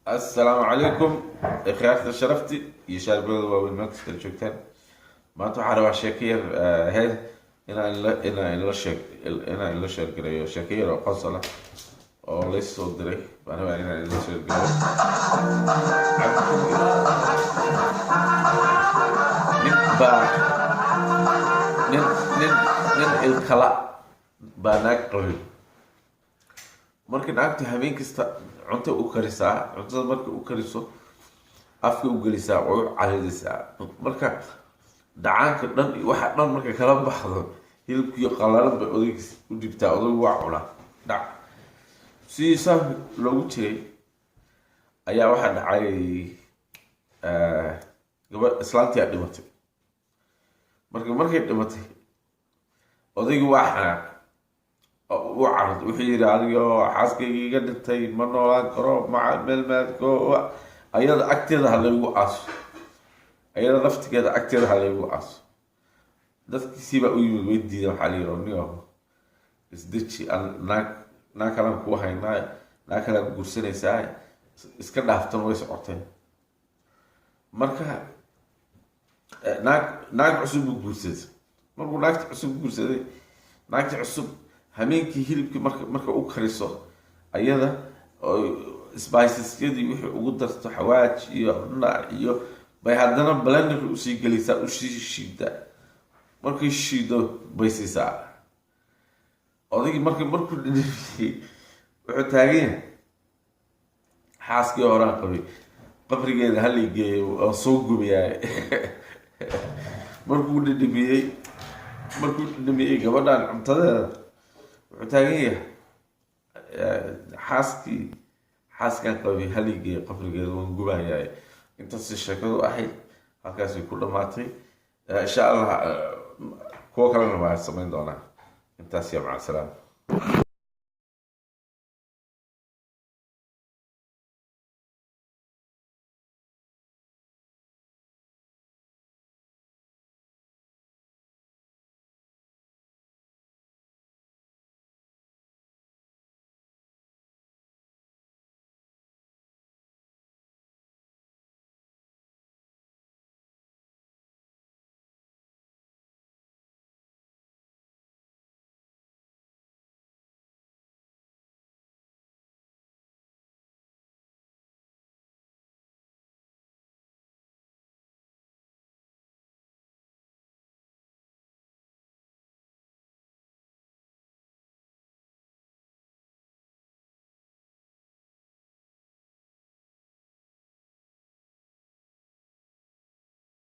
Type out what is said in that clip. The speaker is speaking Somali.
Assalaamu calaykum, ikhyaarta sharafti iyo shaarbada waaweyn, meel kasta joogtaan. Maanta waxaan rabaa sheeko yar he inaan ila sheergareeyo, sheeko yar oo qosol ah oo laysoo diray baan rabaa inaan ila sheergareeyo. Nin baa nin ilkala baa naag qabay. Marka naagtu habeen kasta cunto u karisaa, cuntada marka u kariso afka u gelisaa, way u caridisaa. Marka dhacaanka dhan iyo waxa dhan markay kala baxdo, hilibkiiyo qalalan bay odaygiis u dhibtaa. Odaygu waa cunaa dhac. Sidii saa loogu jiray ayaa waxaa dhacay, gaba islaantii aa dhimatay. Markay dhimatay, odaygii waa xanaaq, u carad. Wuxuu yidhi: "Anigo xaaskayga iga dhintay ma noolaan karo, maca meel maadko, ayada agteeda ha laygu aaso, ayada naftigeeda agteeda ha laygu aaso." Dadkiisiibaa u yimid, way diidan. Waxaa la yidhi: "Niyo, isdeji, naag naag kalaan kuu haynaa, naag kalaan guursanaysaa, iska dhaaftan." Way socoteen. Marka naag cusub buu guursaday. Markuu naagta cusub guursaday, naagta cusub hameenkii hilibkii marka u kariso, ayada spicesyadii wixii ugu darto, xawaaj iyo dhinac iyo bay haddana blenderka usii gelaysaa, usii shiidaa. Markay shiido bay siisaa odaygii. Markuu dhadhamiyey, wuxuu taagan yahay: "Xaaskii horaan qabay qabrigeeda halay geeyo, waan soo gubayaay." Markuu dhadhamiyey gabadhan cuntadeeda, wuxuu taagan yahay: "Xaaskaan qabay halay geeyo qabrigeeda, waan gubayaay." Intaasi sheekadu ahayd, halkaasay ku dhamaatay. Insha Allah kuwo kalena waa samayn doonaa. Intaas iyo maca salaama.